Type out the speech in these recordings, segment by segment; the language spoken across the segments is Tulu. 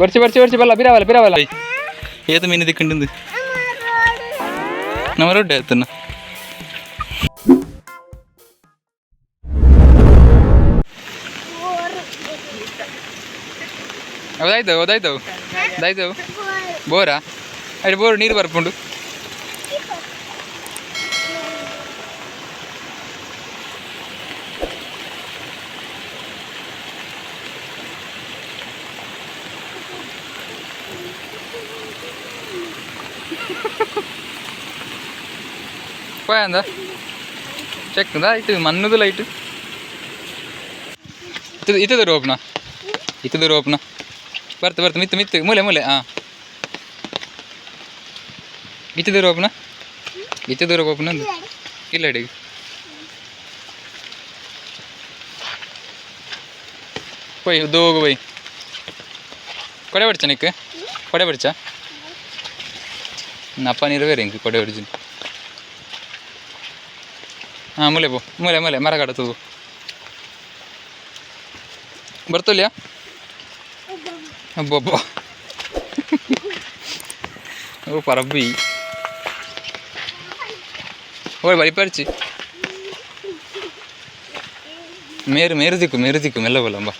ಬರ್ಚಿ ಬರ್ಚಿ ಬರ್ಚಿ ಬಲ್ಲ ಬಿರಾವಲ್ಲ ಬಿರಾವಲ್ಲ. ಏತು ಮೀನು ದಿಕ್ಕಂಡು ನಮ್ಮ ರೋಡ್ ಆಯ್ತನ. ಹೌದಾಯ್ತು ಹೌದಾಯ್ತು ದಾಯ್ತು. ಬೋರಾ ಅಲ್ಲಿ ಬೋರ್ ನೀರು ಬರ್ಪುಂಡು. ಪೋಯಂದ ಚೆಕ್ ಆಯ್ತು ಮಣ್ಣದು ಲೈಟ್ ಇತ್ತದ ಇತ್ತದ ರೋಪ್ನ ಇತ್ತದ ರೋಪ್ನ ಬರ್ತ ಬರ್ತ ಮಿತ್ತು ಮಿತ್ತು ಮೂಲೆ ಮೂಲೆ ಹಾಂ ಇತ್ತದ ರೋಪ್ನ ಇತ್ತದ ರೋಪ್ನ ಇಲ್ಲ ಅಡಿ. ಪೋಯ್ ಉದ್ದೋಗು ಪೋಯ್. ಕೊಡೆ ಬಡ್ಚ ನಿಕ್ ಕೊಡೆ ಬಡ್ಚ ಅಪ್ಪ ನೀರು ಬೇರೆ ಇಂಕ್ ಕೊಡೆ ಹೊಡಿಜಿನ. ಹಾಂ ಮೂಲೆ ಪೋ ಮೂಲೆ ಮೂಲೆ ಮರ ಕಡ ತೂ ಬರ್ತೋಲ್ಯಾ. ಅಬ್ಬಬ್ಬ ಓ ಪರಬ್ಬಿ ಓಯ್ ಬಲಿಪರ್ಚಿ ಮೇರು ಮೇರು ದಿಕ್ಕು ಮೇರು ದಿಕ್ಕು ಮೆಲ್ಲ ಬಲ್ಲಂಬ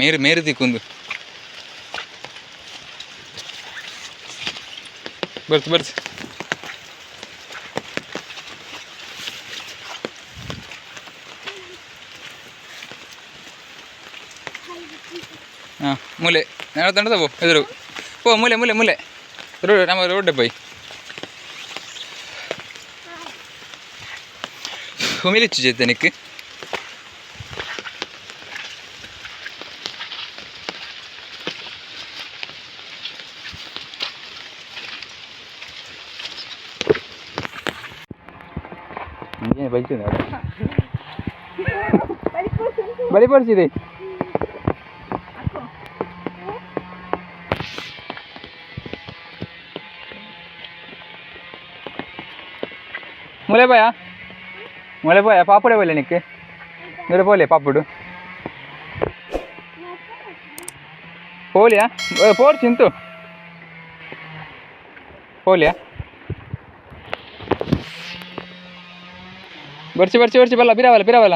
ಮೇರು ಮೇರು ದಿಕ್ಕು ಬರ್ತು ಬರ್ತು. ಹಾಂ ಮೂಲೆ ತಂಡದ ಪೋ ಎದುರು ಪೋ ಮೂಲೆ ಮೂಲೆ ಮೂಲೆ ರೋಡ್ ನಮ್ಮ ರೋಡ್ ಪೋಯ್ ಉಮಿಲಿಚ್ಚು ಜೇತನಿಕ್. ಬಲಿ ಪಡಿಸಿದೆ. ಮೂಲೆ ಬಾಯ ಮೂಲೆ ಬಾಯ ಪಾಪಡೆ ಬೋಲೆ ನಿಕ್ మీరు పోలే పాపుడు పోలియా పోర్ చింತು పోలియా. ಬರ್ಚಿ ಬರ್ಚಿ ಬರ್ಚಿ ಬಲ್ಲ ಬಿರಾವಲ್ಲ ಬಿರಾವಲ್ಲ.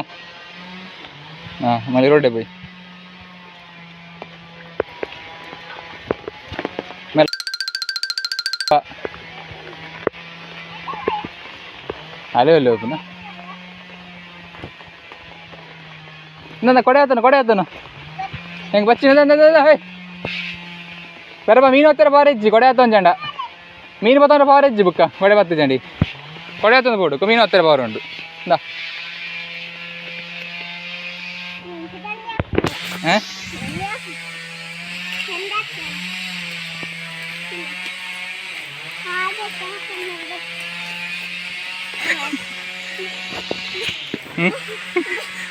ಹಾಂ ಮಲ್ಲಿ ರೋಡೆ ಪೋಯ್ ಅಲೆ ಅಲ್ಲೇ ಹೋಗುನ. ಇಂದ ಕೊಡೆ ಆತನು ಕೊಡೆ ಆತನು ಹೆಂಗೆ ಬಚ್ಚಿ ಹೇ ಬೇರೆ ಮೀನು ಹತ್ತಿರ ಬಾರೆಜ್ಜಿ ಕೊಡೆ ಆತ ಜಂಡ ಮೀನು ಬತ್ತಂದ್ರೆ ಬಾರೆಜ್ಜಿ ಬುಕ್ಕ ಕೊಡೆ ಬತ್ತ ಜಂಡಿ ಕೊಡೆ ಆತಂದು ಬೋಡು ಮೀನು ಹತ್ತಿರ ಬಾರ ಉಂಡು ಇಂದ. ಹಾಂ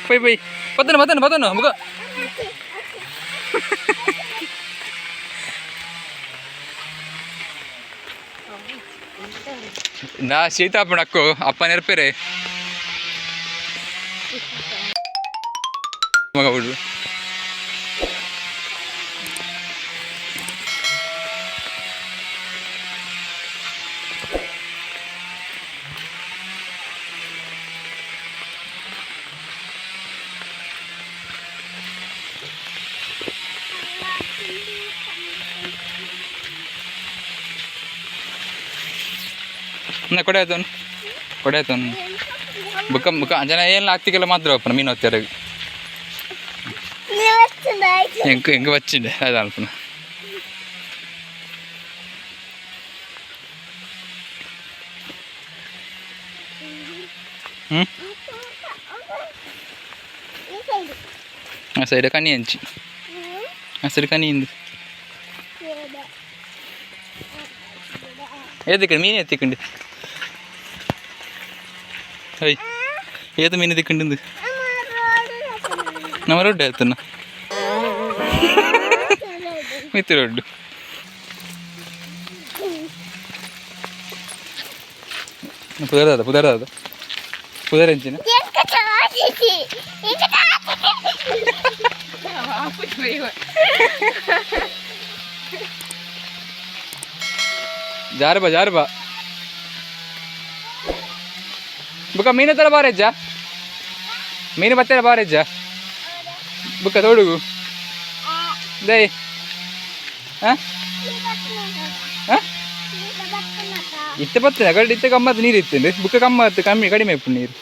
ಪೋಯ್ ಪೋಯ್ ಬತ್ತನು ಬತ್ತನು ಬತ್ತನು ಮುಗ ನಾ ಶೀತ ಅಪ್ಪಣಕ್ಕು ಅಪ್ಪ ನೆರ್ಪೇರೆ ಮಗ ಬಿಡು. ಕೊಡೆ ಆಯ್ತು ಕೊಡೆ ಆಯ್ತು ಬುಕ್ಕ ಬುಕ್ಕ ಜನ ಏನು ಆಗ್ತಿಕ್ಕೆಲ್ಲ ಮಾತ್ರ ಅಪ್ಪನ ಮೀನು ಹತ್ತಿರ ಎಂಕ್ ಎಂಕ್ వచ్చిండే అది అనుకున్నా. ಹ್ಞೂ ಆ ಸೈಡ್ ಕಣ್ಣಿ ಹಂಚಿ ಆ ಸೈಡ್ ಕಣ್ಣಿ ಇಂದು ಏದಿಕ್ಕಂಡು ಮೀನು ಎತ್ತಿಕ್ಕಂಡು ಹೈ ಏದು ಮೀನು ದಿಕ್ಕಂಡು ನಮ್ಮ ರೋಡ್ ಆಯ್ತನ ಮಿತ್ತು ರೋಡ್ ಪುದರ್ದಾದ ಪುದರ್ದಾದ ಪುದರ್ ಎಂಚಿನ. ಜಾರುಬಾ ಜಾರುಬಾ ಬುಕ್ಕ ಮೀನು ತರ ಬಾರೆಜ್ಜ ಮೀನು ಬತ್ತೆರ ಬಾರೆಜ್ಜ ಬುಕ್ಕ ತೋಡುಗು ದೈ ಹಾಂ ಹಾಂ ಇತ್ತೆ ಬತ್ತಿನ ಕಡೆ ಇತ್ತೆ ಕಮ್ಮತ್ ನೀರು ಇತ್ತು ಬುಕ್ಕ ಕಮ್ಮತ್ ಕಮ್ಮಿ ಕಡಿಮೆ ಇಪ್ಪು ನೀರು.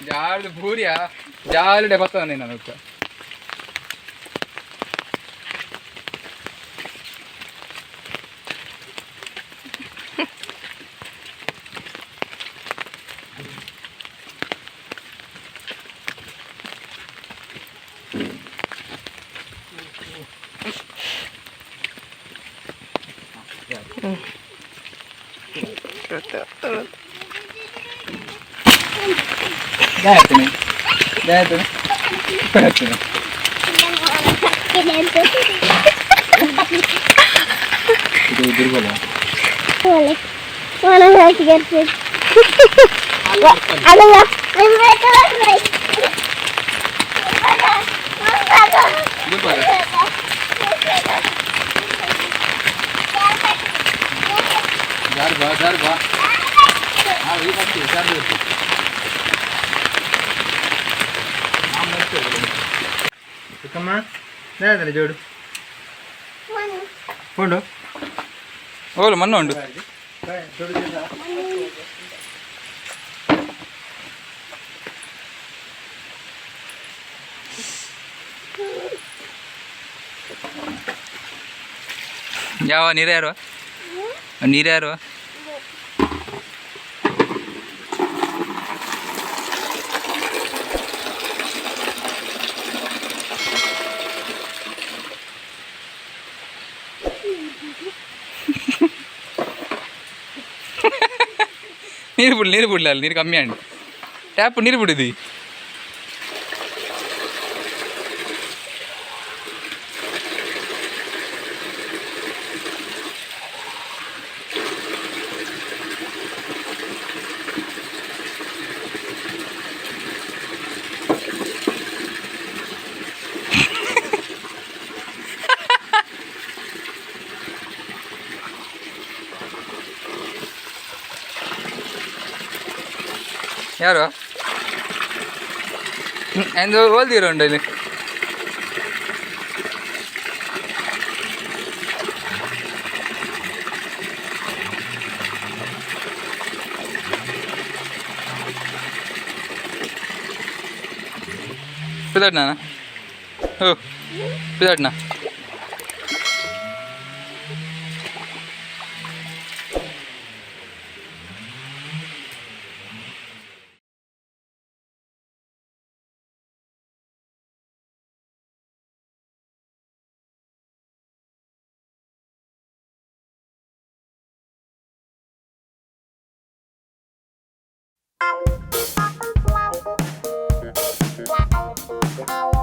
ಜಾಡು ಪೂರಿಯ ಜಾಲುಡೆ ಬತ್ತನೆ ನಾನು. ದಾಯತನೆ ದಾಯತನೆ ದಾಯತನೆ. ಇದು ದುರ್ಬಲ. ದುರ್ಬಲ. ಜಾರು ಬಾ ಜಾರು ಬಾ. ಹಾಂ, ಈ ಬರ್ತೀವಿ ಜಾರು ಬರ್ತೀವಿ. ಚಿಕ್ಕಮ್ಮ ದಾಯತನೆ ಜೋಡು ಉಂಡು ಓಲು ಮಣ್ಣು ಉಂಡು. ಯಾವ ನೀರು ಯಾರು ನೀರು ಯಾರು? ನೀರು ಬಿಡ್ಲಿ ನೀರು ಬಿಡ್ಲಿ, ಅಲ್ಲಿ ನೀರು ಕಮ್ಮಿ ಅಂడి. ಟ್ಯಾಪ್ ನೀರು ಬಿಡಿದಿ. ಯಾರು ಎಂದು ಓಲ್ದಿರೋ ಉಂಡು ಇಲ್ಲಿ. ಪಿದಾಡ್ನ ಓ ಪಿದಾಡ್ನ. Wow.